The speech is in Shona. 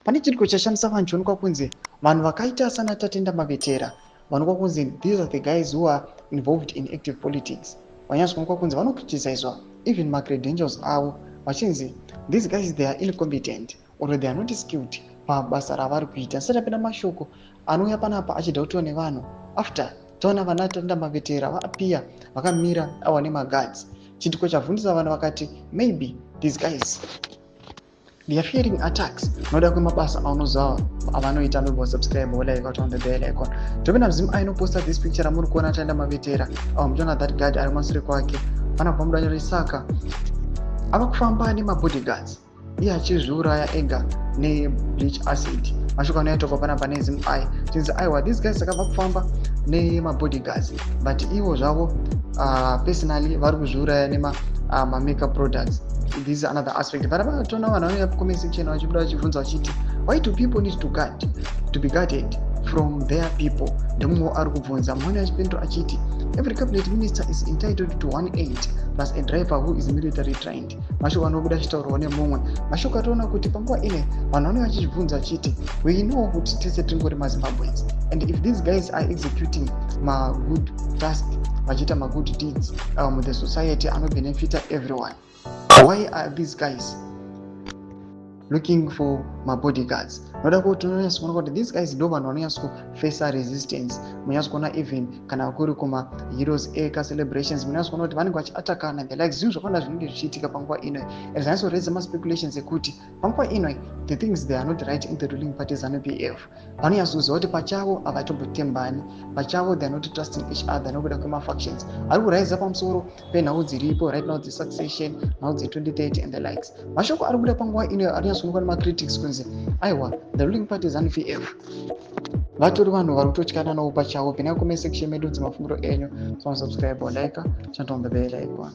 Pane chiitiko chashamisa vanhu, chionekwa kunzi vanhu vakaita sana Tatenda Mavetera, vanoonekwa kunzi these are the guys who are involved in active politics, vanyatsoonekwa kunzi vanocriticizewa even macredentials avo, vachinzi these guys, they are incompetent or they are not skilled pabasa ravari kuita. Ndisati apinda mashoko anouya panapa achida kutiwa nevanhu, after taona vana Tatenda Mavetera vaappear vakamira awa nemaguards, chiitiko chavhundisa vanhu, vakati maybe these guys, they are fearing attacks noda kwemabasa aunoziva avanoita. Anobva subscribe, wolike, on the bell icon. Topinda muzimu ainoposta this picture ramuri kuona Tatenda Mavetera ava, muchiona that guard ari masure kwake. Panabva mudanyori saka ava kufamba nemabodyguards, iye achizviuraya ega nebleach acid. Mashoko anoitwa panapa nezimu ai chinzi aiwa, these guys akabva kufamba nemabodyguards, but ivo zvavo personally vari kuzviuraya nemamakeup products. This is another aspect. Panapa toona vanhu vanouya comment section vachibuda vachibvunza vachiti, "Why do people need to guard, to be guarded from their people?" Ndemumwe ari kubvunza, mumwe achipindura achiti, "Every cabinet minister is entitled to one aide plus a driver who is military trained." Mashoko anobuda achitaurwawo nemumwe. Mashoko atoona kuti panguva ine vanhu vanenge vachibvunza vachiti, we know kuti tese tingori maZimbabweans, and if these guys are executing magood task, vachiita magood deeds the society anobenefita everyone, why are these guys looking for mabodyguards? Noda kuti unonyatsokuona kuti these guys ndo vanhu vanonyatsokufacea resistance. Munyatsokuona even kana kuri kuma Heroes Acre celebrations, munyatsokuona kuti vanenge vachiatakana, the likes, zvinhu zvakawanda zvinenge zvichiitika panguva ino, and zvanyatsoraisa maspeculations ekuti panguva ino the things, they are not right in the ruling party ZANU PF. Vanonyatsoziva kuti pachavo havatombotembani pachavo, they are not trusting each other nokuda kwemafactions ari kuraisa pamusoro penhau dziripo right now, dzesuccession, nhau dze2030 and the likes. Mashoko ari kubuda panguva ino arinyatsoonekwa nemacritics kunzi aiwa, the ruling party ZANU PF vatori vanhu vari kutotyana navo pachavo. Pinai comment section medu dzemafungiro enyu, so subscribe, like, turn on the bell icon.